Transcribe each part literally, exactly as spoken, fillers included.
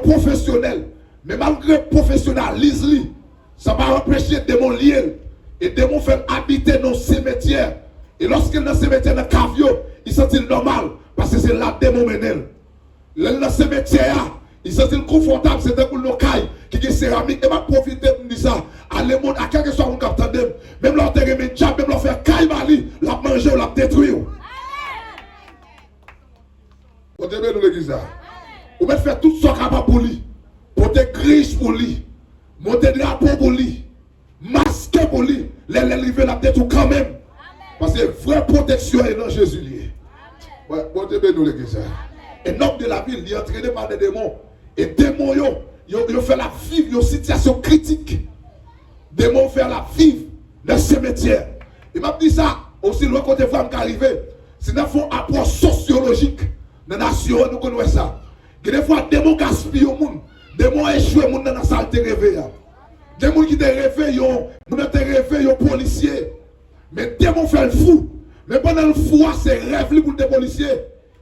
pwofesyonèl. Men malgre pwofesyonalis li, sa pa anpeche demon lye l. E demon fè l abite nan yon simetyè. E lòske l nan simetyè, nan kav yo, li santi l nòmal, paske se la demon mennen l. Lè l nan simetyè a, li santi l konfòtab, se tankou l nan yon kay ki gen seramik. E m ap pwofite pou m di sa a lemond, a kèlkeswa moun k ap tande m. Menm lè w te renmen dyab, menm lè w fè kay ba li, l ap manje w, l ap detwi w. Bondye beni w legliz la. Ou mèt fè tout sa w kapab pou li. Pote grij pou li. Monte drapo pou li. Maske pou li. Lè lè l rive, l ap detwi w kanmenm. Paske vrè pwoteksyon e nan Jezi li ye. Bon, Bondye beni w legliz la. Un homme de la ville, li antrene pa de demon. E demon yo, yo, yo fè l ap viv yon sitiyasyon kritik. Demon fè l ap viv nan simetyè. E m ap di sa, osi lwen kote vwa m ka rive, si n ap fè yon apwòch sosyolojik nan nasyon an, nou konn wè sa. Gen de fwa, demon gaspiye yon moun. Demon echwe moun nan, nan sa l te reve a. Gen moun ki te reve yon, moun nan te reve yon polisye. Men demon fè l fou. Men pandan l fou a, se rèv li pou l te polisye.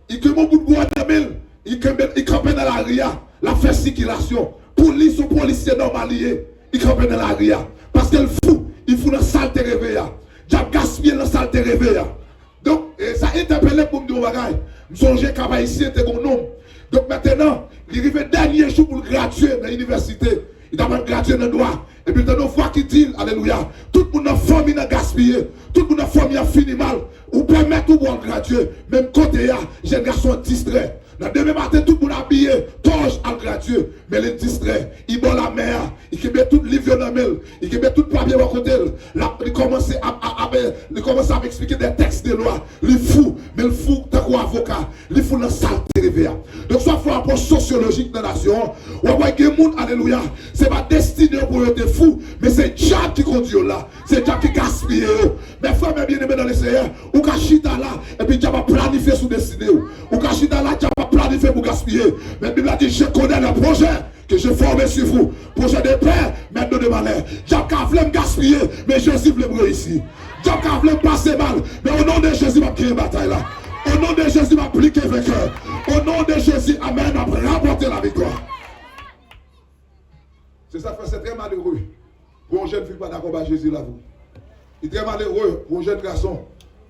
Li gen yon bout bwa nan men l. Li kenbe, li kanpe nan lari a. L ap fè sikilasyon. Pou li, se yon polisye nòmal li ye. Li kanpe nan lari a. Paske l fou. Li fou nan sa l te reve a. Dyab gaspiye l nan sa l te reve a. Donk, e, sa entèpele m pou m di yon bagay. M sonje Kap Ayisyen te gen yon nonm. Donk, mentnan, li rive dènye jou pou l gradye nan inivèsite. Li ta pral gradye nan dwa. Epi l tande yon vwa ki di l, alelouya, tout moun nan fanmi nan gaspiye. Tout moun nan fanmi an fini mal. Ou pèmèt ou pou al gradye. Menm kote a, jèn gason an distrè. Nan demen maten, tout moun abiye, tòj al gradye. Men li distrè. Li bò lamè a. Li kenbe tout liv yo nan men l. Li kenbe tout papye bò kote l. L ap, li kòmanse ap, ap, ap, li kòmanse ap eksplike de tèks de lwa. Li fou, men l fou tankou avoka. Li fou nan sa l te reve a. Donk, sa fè yon apwòch sosyolojik nan nasyon an. W ap wè gen moun, alelouya, se pa destine yo pou yo te fou, men se dyab ki kondui yo la. Se dyab ki gaspiye yo. Men frè m byeneme nan Lesenyè, ou ka chita la, epi dyab ap planifye sou destine w. Ou ka chita la, dyab ap planifye pou gaspiye. Men Bib la di, je connais le projet que j'ai formé sur vous, projet de paix, mais non de malheur. Dyab ka vle m gaspiye, men Jezi vle m reyisi. Dyab ka vle m pase mal, men o non de Jezi, m ap genyen batay la. O non de Jezi, m ap pli ke venkè. O non de Jezi, amèn, m ap rapòte laviktwa. Se sa k fè se trè malere pou yon jèn fi ki pa dakò bay Jezi lavi w. Li trè malere pou yon jèn gason,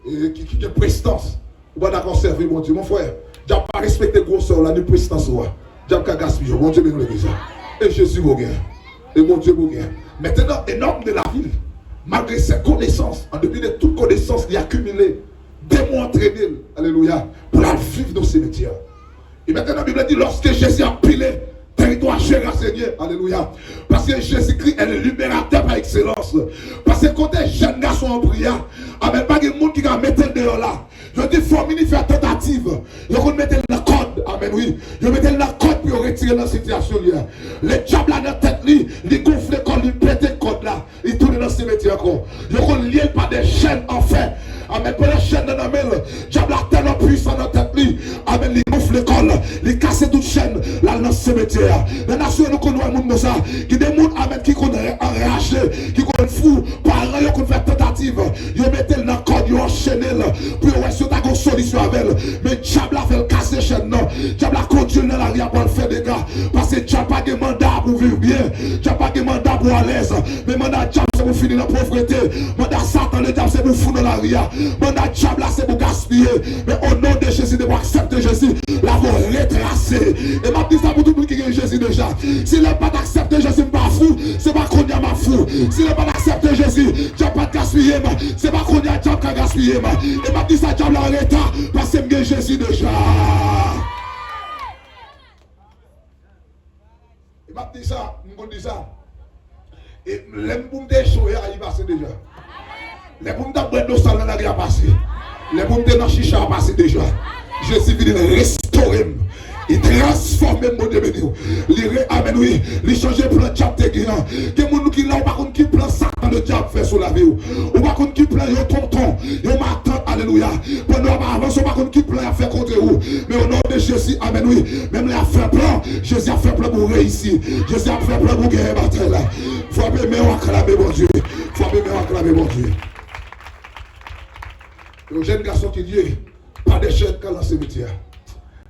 e, ki, ki gen prestans. Ou pa dakò sèvi Bondye. Mon frè, dyab pa respekte gwosè w la, ni prestans ou a. Dyab ka gaspiye w. Bondye beni w legliz la. E Jezi pou gen. E Bondye pou gen. Maintenant, un homme de la ville, malgré ses connaissances, en dépit de toute connaissance li akimile, demon antrene l, alelouya, pou l al viv nan simetyè. E mentnan, Bib la di, lòske Jezi ap pile teritwa Jerasen ye, alelouya. Paske Jezikri est le libérateur par excellence. Paske kote jèn gason an pran, amèn, pa gen moun ki ka mete l deyò la. Yo di fanmi li fè tantativ. Yo konn mete l nan kòd, amèn, wi. Yo mete l nan kòd pou yo retire l nan sitiyasyon li a. Lè dyab la nan tèt li, li gonfle kò l, li pete kòd la. Li tounen nan simetyè ankò. Yo konn lye l pa de chèn an fè. Amèn. Pandan chèn nan nan men l, dyab la tèlman pwisan nan tèt li. Amèn. Li gonfle kò l. Li kase tout chèn. L al nan simetyè a. Nan nasyon nou konn wè moun konsa. Gen de moun, amèn, ki konn anraje, ki konn fou. Paran yo konn fè tantativ. Yo mete l nan kòd, yo anchene l. Pou yo wè si yo ta gen yon solisyon avè l. Men dyab la fè l kase chèn nan. Dyab la kondui l nan lari a pou al fè dega. Paske dyab pa gen manda pou viv byen. Dyab pa gen manda pou alèz. Men manda dyab se pou fini nan povrete. Manda Satan ledyab se pou fou nan lari a. Manda dyab la se pou gaspiye. Men o non de Jezi, depi w aksepte Jezi, lavi w retrase. E m ap di sa pou tout moun ki gen Jezi deja. Si lè m pa t aksepte Jezi, m pa fou, se pa kounye a m ap fou. Si lè m pa t aksepte Jezi, dyab pa t gaspiye m, se pa kounye a dyab ka gaspiye m. E m ap di sa, dyab la an reta, paske m gen Jezi deja. E m ap di sa, m konn di sa. E lè m pou m te echwe a, li pase deja. Lè pou m t ap bwè dlo sal nan lari a pase. Lè pou m te nan chicha a pase deja. Jezi vini, l restore m. Li transfòme m, Bondye beni w. Li re, amèn, wi. Li chanje plan dyab te gen an. Gen moun ki la, ou pa konn ki plan Satan ledyab fè sou lavi w. Ou pa konn ki plan yon tonton, yon matant, alelouya. Pandan w ap avanse, ou pa konn ki plan y ap fè kontre ou. Men o non de Jezi, amèn, wi. Menm lè y ap fè plan, Jezi ap fè plan pou w reyisi. Jezi ap fè plan pou w genyen batay la. Frape men w, aklame Bondye. Frape men w, aklame Bondye. Yon jèn gason ki lye pa de chèn k al nan simetyè a.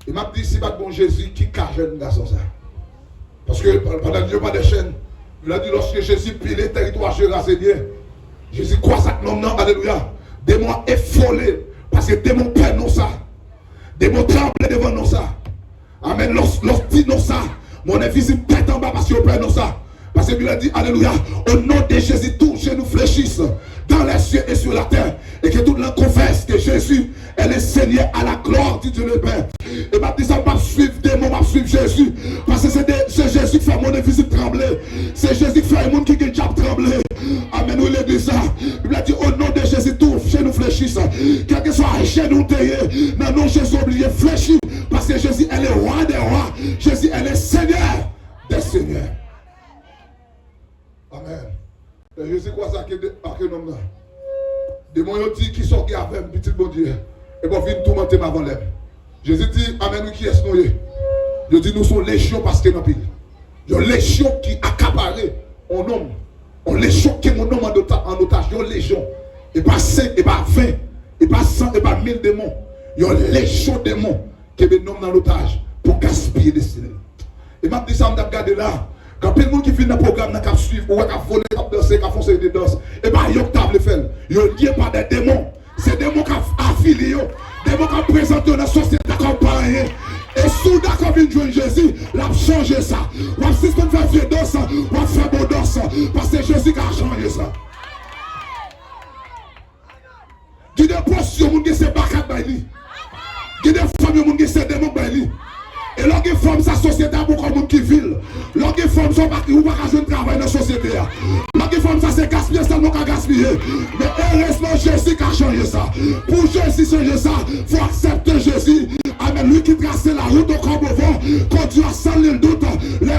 E m ap di, si pa t gen Jezi, ki ka jèn gason sa? Lòske, pandan yo pa de chèn, Bib la di, lòske Jezi pile tèritwa Jeraz, ebyen, Jezi kwaze ak nonm nan, alelouya, demon an efole, paske demon pè non sa. Demon tranble devan non sa. Amèn. Lòs, lòs di non sa, monn envizib tèt anba, paske yo pè non sa. Paske Bib la di, alelouya, au nom de Jésus, tout genou fléchisse dans les cieux et sur la terre, et que toute langue confesse que Jésus est le Seigneur, à la gloire du Dieu le Père. E m ap di sa, m ap swiv demon, m ap swiv Jezi. Paske se de, se Jezi ki fè monn envizib tranble. Se Jezi ki fè moun ki gen dyab tranble. Amèn, wi, legliz la. Bib la di, au nom de Jésus, tout genou fléchisse. Kèlkeswa jenou w te ye, nan non Jezi, oblije flechi. Paske Jezi est le roi des rois. Jezi est le Seigneur des seigneurs. Amèn. Lè Jezi kwaze ak, ak nonm nan, demon yo di, kisa w gen avè m, pitit Bondye? Ebyen w vin toumante m avan lè m. Jezi di, amèn, wi, kiyès nou ye? Yo di, nou se yon lejyon paske n anpil. Yon lejyon ki akapare yon nonm. Yon lejyon ki kenbe yon nonm an ota-, an otaj. Yon lejyon. E pa senk, e pa ven, e pa san, e pa mil demon. Yon lejyon demon kenbe nonm nan otaj pou gaspiye destine l. E m ap di sa, m t ap gade la. Gen anpil moun ki vin nan pwogram nan, k ap swiv, ou wè k ap vole, k ap danse, k ap fè yon seri de dans. E pa yo k ta vle fè l. Yo lye pa de demon. Se demon k ap avili yo. Demon k ap prezante yo nan sosyete a kòm pa anyen. E si w dakò vin jwenn Jezi, l ap chanje sa. W ap sispann fè vye dans, w ap fè bon dans. Paske Jezi ka chanje sa. Gen de pwostiti, yon moun gen se baka k bay li. Gen de fanm, yon moun gen se demon k bay li. E lè w gen fanm sa, sosyete a ba w kòm moun ki vil. Lè w gen fanm sa, ou pa, ou pa ka jwenn travay nan sosyete a. Lè w gen fanm sa, se gaspiye sèlman w ka gaspiye. Men erezman, Jezi ka chanje sa. Pou Jezi chanje sa, fò w aksepte Jezi. Amèn. Lui qui trace la route aux corbeaux, conduit à cent mille doutes, les